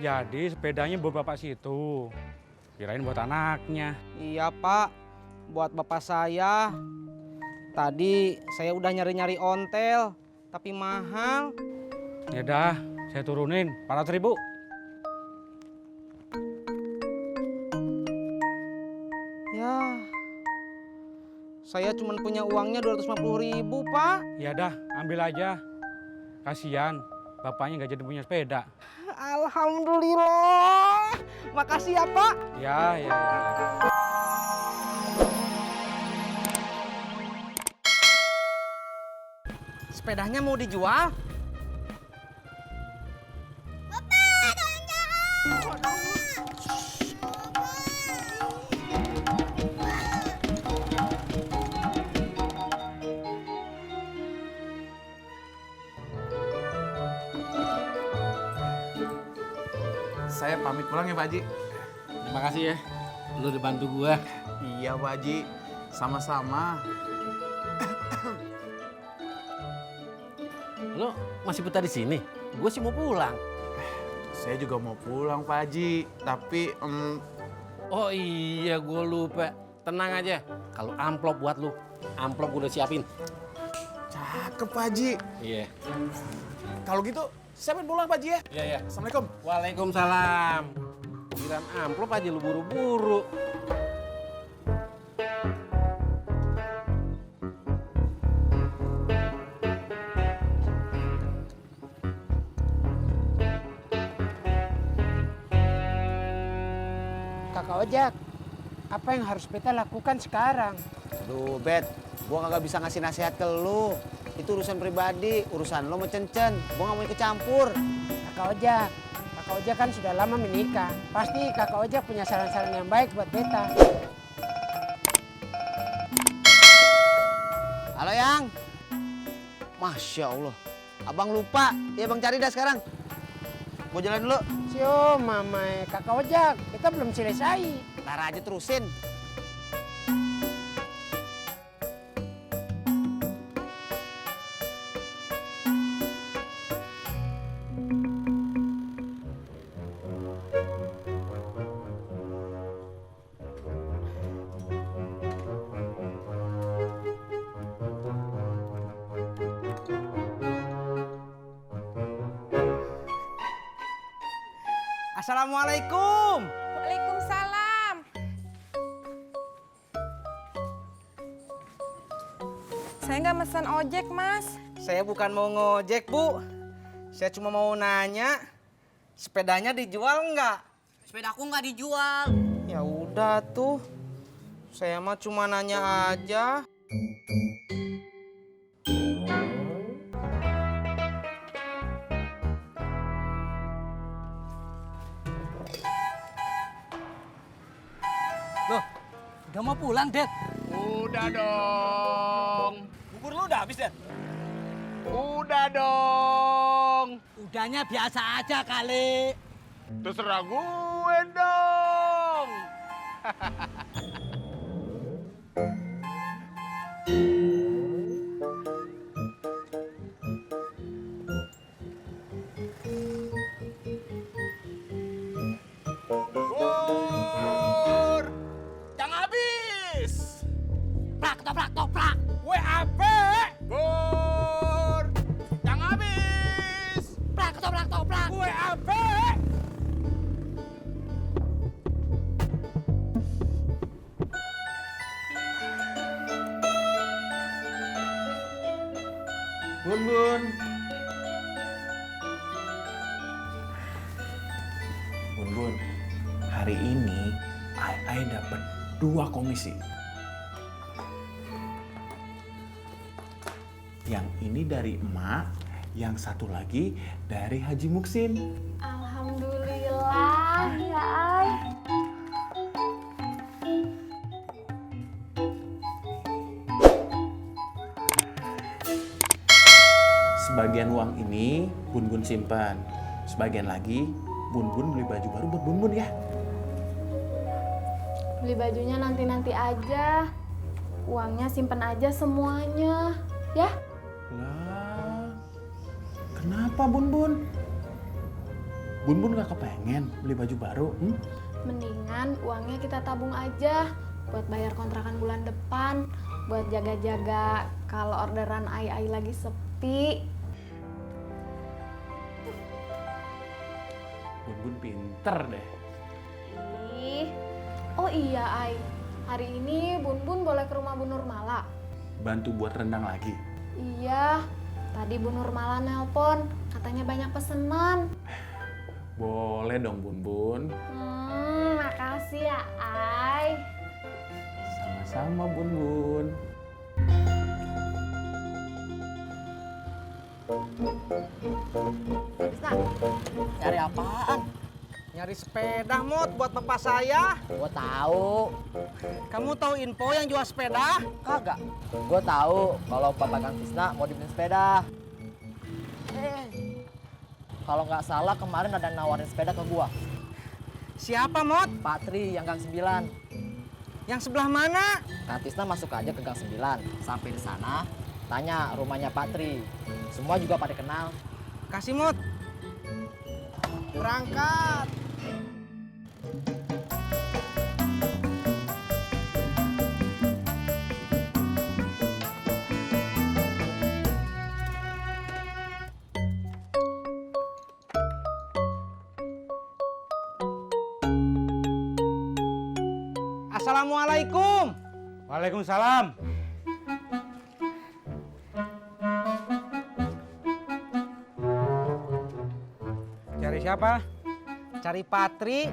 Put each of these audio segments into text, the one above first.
Jadi sepedanya buat bapak situ. Kirain buat anaknya. Iya Pak, buat bapak saya. Tadi saya udah nyari-nyari ontel, tapi mahal. Ya dah, saya turunin 400.000. Ya, saya cuma punya uangnya 250.000 Pak. Ya dah, ambil aja. Kasihan, bapaknya nggak jadi punya sepeda. Alhamdulillah, makasih ya Pak. Ya. Sepedanya mau dijual? Saya pamit pulang ya Pak Haji. Terima kasih ya, lu udah bantu gua. Iya Pak Haji, sama-sama. Lu masih betah di sini? Gua sih mau pulang. Saya juga mau pulang Pak Haji, tapi Oh iya, gua lupa. Tenang aja, kalau amplop buat lu, amplop gua udah siapin. cakep Pak Haji. Iya. Kalau gitu, saya pengen pulang Pak Haji ya. Iya. Assalamualaikum. Waalaikumsalam. Kirim amplop aja lu buru-buru. Kakak Ojak, apa yang harus beta lakukan sekarang? Aduh Bet, gua kagak bisa ngasih nasihat ke lu. Itu urusan pribadi, urusan lo sama Cencen. Gua gak mau ikut campur. Kakak Ojak kan sudah lama menikah. Pasti Kakak Ojak punya saran-saran yang baik buat beta. Halo Yang. Masya Allah. Abang lupa. Ya Bang cari dah sekarang. Gua jalan dulu. Sio, mamai Kakak Ojak, kita belum selesai. Ntar aja terusin. Assalamualaikum. Waalaikumsalam. Saya nggak mesen ojek, Mas. Saya bukan mau ngojek, Bu. Saya cuma mau nanya, sepedanya dijual nggak? Sepedaku nggak dijual. Ya udah tuh. Saya mah cuma nanya aja. Loh, udah mau pulang, Dad? Udah dong. Bubur lu udah habis, Dad? Udah dong. Udahnya biasa aja kali. Terserah gue dong. Pur, jangan habis. Plak, toprak, toprak. WAP. Pur, jangan habis. Plak, toprak, toprak. WAP. Bun. Bun, hari ini Ai dapat 2 komisi. Yang ini dari emak, yang satu lagi dari Haji Muksin. Alhamdulillah ya Ay. Sebagian uang ini Bun simpan. Sebagian lagi Bun beli baju baru buat Bun ya. Beli bajunya nanti-nanti aja. Uangnya simpen aja semuanya, ya? Lah, kenapa Bun? Bun Bun gak kepengen beli baju baru? Mendingan uangnya kita tabung aja buat bayar kontrakan bulan depan, buat jaga-jaga kalau orderan ai lagi sepi. Bun Bun pinter deh. Ih, oh iya Ai, hari ini Bun Bun boleh ke rumah Bu Nurmala? Bantu buat rendang lagi. Iya, tadi Bu Nurmala nelpon, katanya banyak pesenan. Boleh dong Bun Bun. Makasih ya Ai. Sama-sama Bun Bun. Cari apaan? Nyari sepeda Mot buat bapak saya. Gua tahu. Kamu tahu info yang jual sepeda? Kagak. Gua tahu kalau Bapak Kang Tisna mau dibeliin sepeda. Kalau nggak salah kemarin ada nawarin sepeda ke gua. Siapa Mot? Pak Tri yang Gang 9. Yang sebelah mana? Kang Tisna masuk aja ke Gang 9. Sampai di sana, tanya rumahnya Pak Tri. Semua juga pada kenal. Kasih Mot. Berangkat. Assalamualaikum. Waalaikumsalam. Cari siapa? Cari Patri.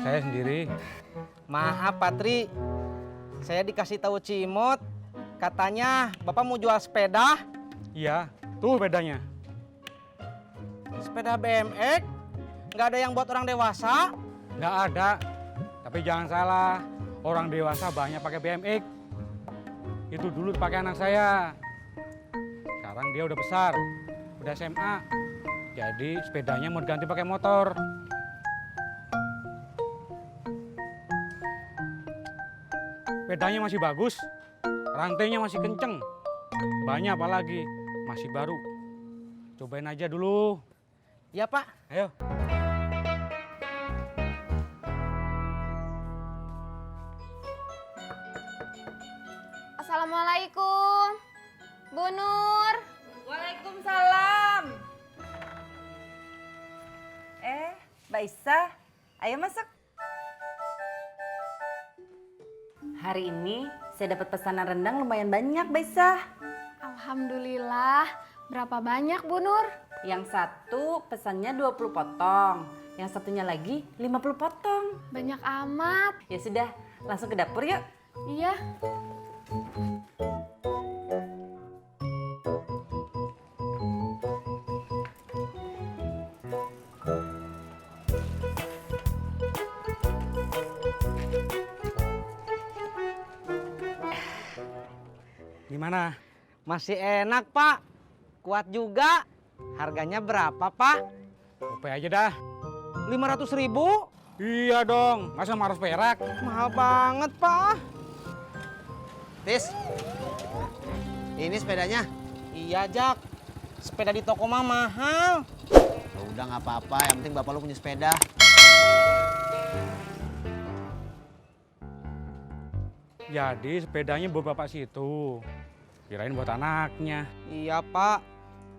Saya sendiri. Maaf Patri. Saya dikasih tahu Cimot. Katanya Bapak mau jual sepeda. Iya, tuh bedanya. Sepeda BMX. Nggak ada yang buat orang dewasa. Nggak ada. Tapi jangan salah, orang dewasa banyak pakai BMX. Itu dulu pakai anak saya. Sekarang dia udah besar, udah SMA. Jadi sepedanya mau diganti pakai motor. Sepedanya masih bagus, rantainya masih kenceng. Banyak apalagi, masih baru. Cobain aja dulu. Ya Pak. Ayo. Assalamualaikum, Bu Nur. Waalaikumsalam. Mbak Isa, ayo masuk. Hari ini saya dapat pesanan rendang lumayan banyak, Mbak Isa. Alhamdulillah. Berapa banyak, Bu Nur? Yang satu pesannya 20 potong, yang satunya lagi 50 potong. Banyak amat. Ya sudah, langsung ke dapur yuk. Iya. Gimana? Masih enak Pak. Kuat juga. Harganya berapa Pak? Kopi aja dah. 500.000? Iya dong, masa harus perak? Mahal banget Pak. Tis, ini sepedanya. Iya Jak. Sepeda di toko mah mahal. Ya udah nggak apa-apa, yang penting bapak lu punya sepeda. Jadi sepedanya buat bapak situ. Kirain buat anaknya. Iya Pak.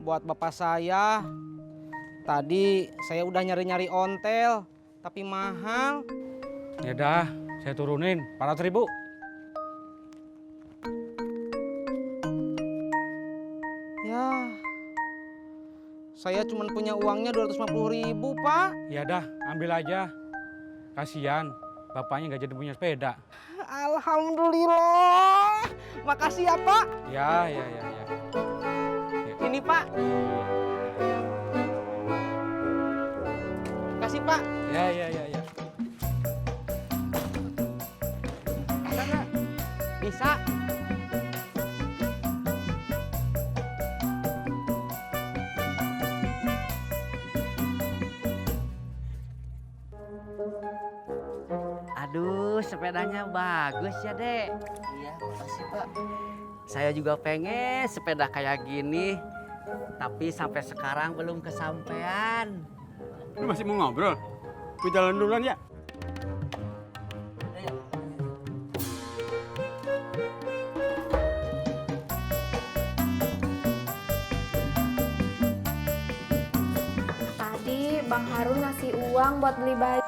Buat bapak saya. Tadi saya udah nyari-nyari ontel. Tapi mahal. Ya dah, saya turunin 400.000. Ya. Saya cuma punya uangnya 250.000 Pak. Ya dah, ambil aja. Kasihan, bapaknya nggak jadi punya sepeda. Alhamdulillah. Makasih ya Pak. Ya. Ini Pak. Makasih Pak. Ya. Bisa nggak? Bisa. Aduh, sepedanya bagus ya, Dek. Iya, makasih Pak. Saya juga pengen sepeda kayak gini, tapi sampai sekarang belum kesampean. Lu masih mau ngobrol? Gue jalan duluan ya. Tadi Bang Harun ngasih uang buat beli baju.